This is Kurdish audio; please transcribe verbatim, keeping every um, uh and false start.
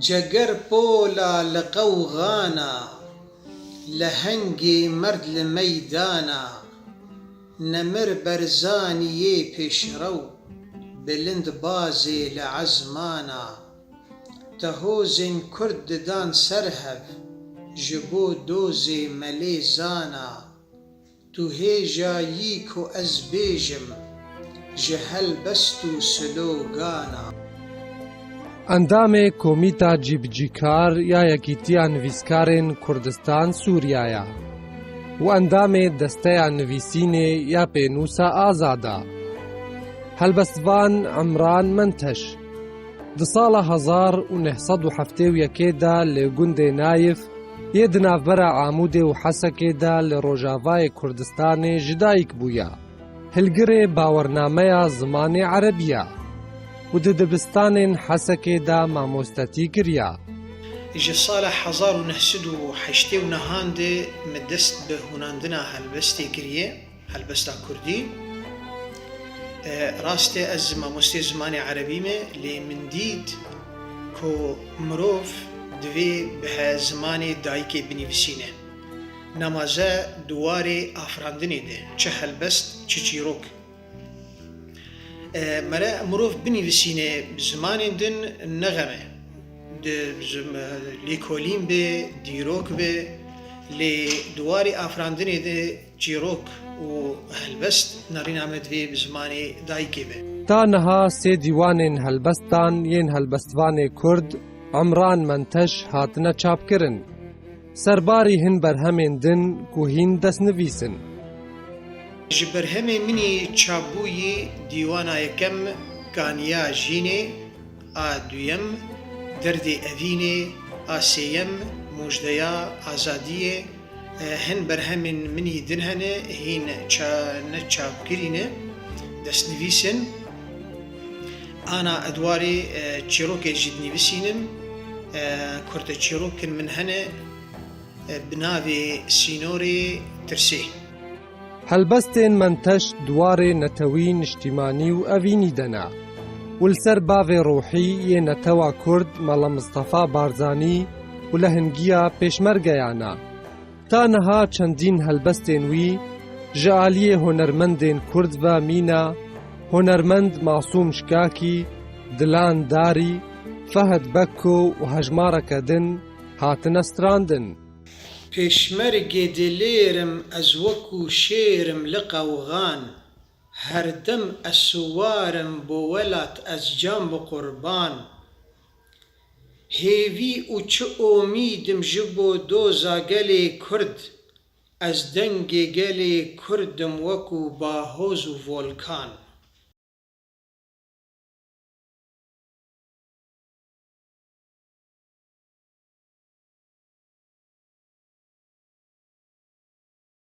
Ceger pola li qewxana, lehengê merd li meydana, nemir Berzanî yê pêşrew, bilind bazê li ezmana. Te hozên Kurd didan ser hev, ji bo dozê Melê Zana. Tu hêja yî ku ez bêjim, ji helbest û slogana. Endamê Komîta Cîbicîkar ya Yekîtiya Nivîskarên Kurdistan Sûriya ya û endamê Desteya Nivîsînê ya Pênûsa Azada. Helbestvan Emran Menteş. Di sala hezar û neh sed û heftê û yekê de li gundê Nayif yê di navbera Amûdê û Hesekê de li rojavayê Kurdistanê ji dayik bûye. Hilgirê bawernameya zimanê erebî ye û di dibistanên Hesekê de mamostetî kiriye. Ji sala hezar û neh sed û heştê û nehan de min dest bi hûnandina helbestê kiriye. Helbesta kurdî. E, rast e, ez mamostê zimanê erebî me, lê min dît ku mirov divê bi he-, zimanê dayikê binivîsîne. Nemaze di warê afirandinê de, çi helbest, çi çîrok. E, mere mirov binivîsîne bi zimanên din ne xem e. Di zim-, lêkolîn be, dîrok be, lê di warê afirandinê de çîrok û helbest nerîna me divê bi zimanê dayikê be. Ta niha sê dîwanên helbestan yên helbestvanê Kurd Emran Menteş hatine çapkirin. Serbarî hin berhemên din ku hîn destnivîs in. Ji berhemê min î çapbûyî dîwana yekem Kaniya Jînê, a duyem Derdê Evînê, a sêyem Mujdeya Azadiyê, e, hin berhemên min î din hene, hîn ça-, ne çapkirî ne, destnivîs in. Ana edwarê, e, çîrokê jî dinivîsînim, e, kurteçîrokin min hene, e, bi navê Sînorê Tirsê. Helbestên Menteş di warê netewî, niştîmanî û evînî de ne û li ser bavê ruhî yê netewa Kurd Mela Mistefa Barzanî û lehingiya Pêşmergeyan e. Ta niha çendîn helbestên wî ji aliyê hunermendên Kurd ve mîna hunermend Masûm Şikakî, Dilan Darî, Fehd Bekko û hejmareke din hatine strandin. Pêşmergê dilêrim ez wekû şêrim li qewxan, her dem ez siwar im bo welat ez can bi qurban. Hêvî û çi omîd im ji bo doza gelê Kurd, ez dengê gelê Kurd im wekû bahoz û volkan.